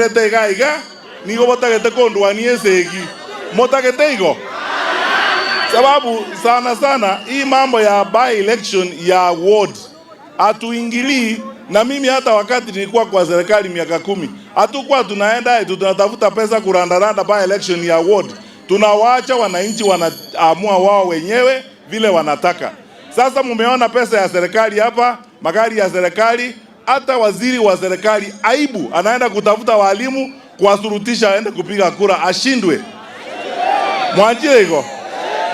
Rete iga iga, nigo botagete kondwania esegi. Motagete igo? Sababu sana sana hii mambo ya by election ya ward hatuingilii. Na mimi hata wakati nilikuwa kwa serikali miaka 10, hatukuwa tunaenda eti tunatafuta pesa kurandaranda by election ya ward. Tunawaacha wananchi wanaamua wao wenyewe vile wanataka. Sasa mumeona pesa ya serikali hapa, magari ya serikali, hata waziri wa serikali aibu, anaenda kutafuta walimu kuwasurutisha aende kupiga kura ashindwe. Mwanjie iko?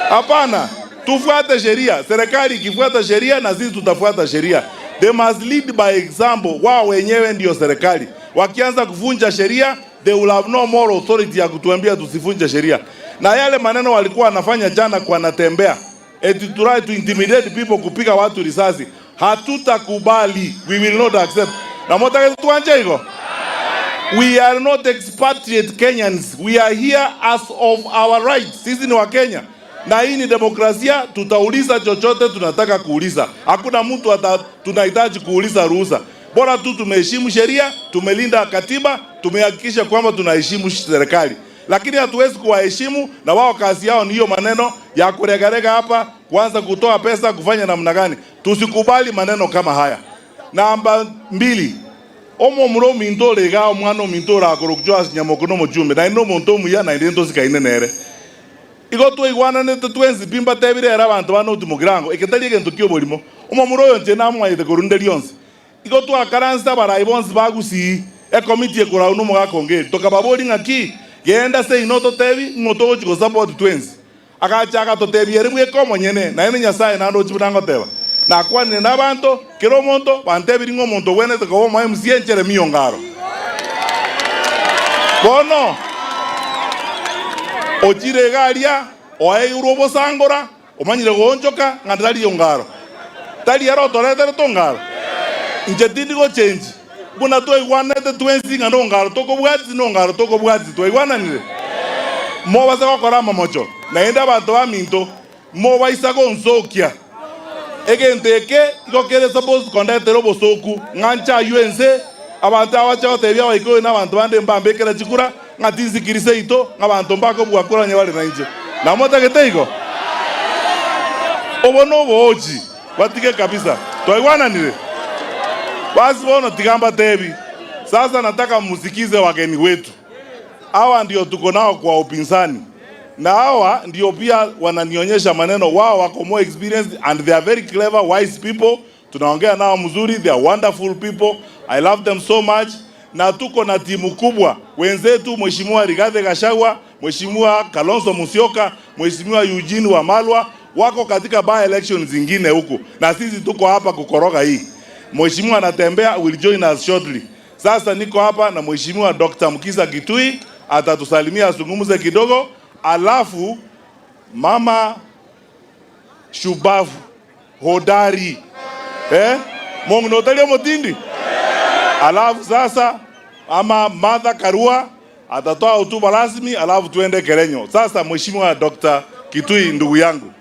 Hapana, tufuate sheria. Serikali ikifuata sheria na sisi tutafuata sheria. They must lead by example. Wao wenyewe ndio serikali. Wakianza kuvunja sheria, they will have no more authority ya kutuambia tusivunje sheria. Na yale maneno walikuwa wanafanya jana kwa Natembeya, eti try to intimidate people, kupiga watu risasi, hatutakubali. We will not accept. Na motaka tuanje iko? We are not expatriate Kenyans. We are here as of our rights. Sisi ni Wakenya. Na hii ni demokrasia, tutauliza chochote tunataka kuuliza. Hakuna mtu tunahitaji kuuliza ruhusa. Bora tu tumeheshimu sheria, tumelinda katiba, tumehakikisha kwamba tunaheshimu serikali. Lakini hatuwezi kuwaheshimu na wao kazi yao ni hiyo maneno ya kuregarega hapa, kuanza kutoa pesa, kufanya namna gani. Tusikubali maneno kama haya. Namba 2, omo muro minto rega omwana ominto orakora Joash Nyamoko no mochumbe naende omonto omuya naende ntosikaine nere igo twaigwananete twensi pi mbatebire ere abanto bane otimokirango eketari egento kia oborimo omomura oyo nche namomanyete korwa rionsi igo twakaransa abarai bonsi bagusii ekomiti ekorau na omogaka ongeri tokababori ng'aki genda seino totebi ng'o togochi gosupport twensi agacha agatotebia ere bweka omonyene naende Nyasaye naende ochi buna ngoteba nakwanire na abanto kera omonto bantebiri ng'a omonto obwenerete koba omo MCA nchere Miyongaro bono ochire iga aria oeirwe obosangora omanyire goonchoka ng'a tari ongaro tari ere otoreterete ongaro inche tindi gochenji buna twaigwanete twensi ng'a nongaro tokobwatisi nongaro tokobwatisi twaigwananire mobase gokora amamocho naende abanto baminto mobaisa gonsokia egento eke igo kere suppose kondetera obosoku ng'a nchaywe ense abanto abache gotebia abaikoyo na abanto bande mbambekera chikura ng'a tinsikiri seito ng'a abanto mbakobua kura onye bare nainche namotagete igo obo noboochi batige kabisa twaigwananire basi bono tiga mbatebi sasa nataka musikize wageni wetu hawa ndio tuko nao kwa upinzani na hawa ndio pia wananionyesha maneno wao wako more experienced and they are very clever, wise people. Tunaongea nao mzuri, they are wonderful people, I love them so much. Na tuko na timu kubwa wenzetu, Mheshimiwa Rigathi Gachagua, Mheshimiwa Kalonzo Musyoka, Mheshimiwa Eugene Wamalwa wako katika by election zingine huku, na sisi tuko hapa kukoroga hii. Mheshimiwa anatembea, will join us shortly. Sasa niko hapa na Mheshimiwa Dr. Mukhisa Kituyi atatusalimia, azungumze kidogo, alafu mama shubavu hodari Mungu notalia mutindi, alafu sasa ama Martha Karua atatoa hotuba rasmi, alafu tuende Kerenyo. Sasa Mheshimiwa Dr. Kituyi, ndugu yangu.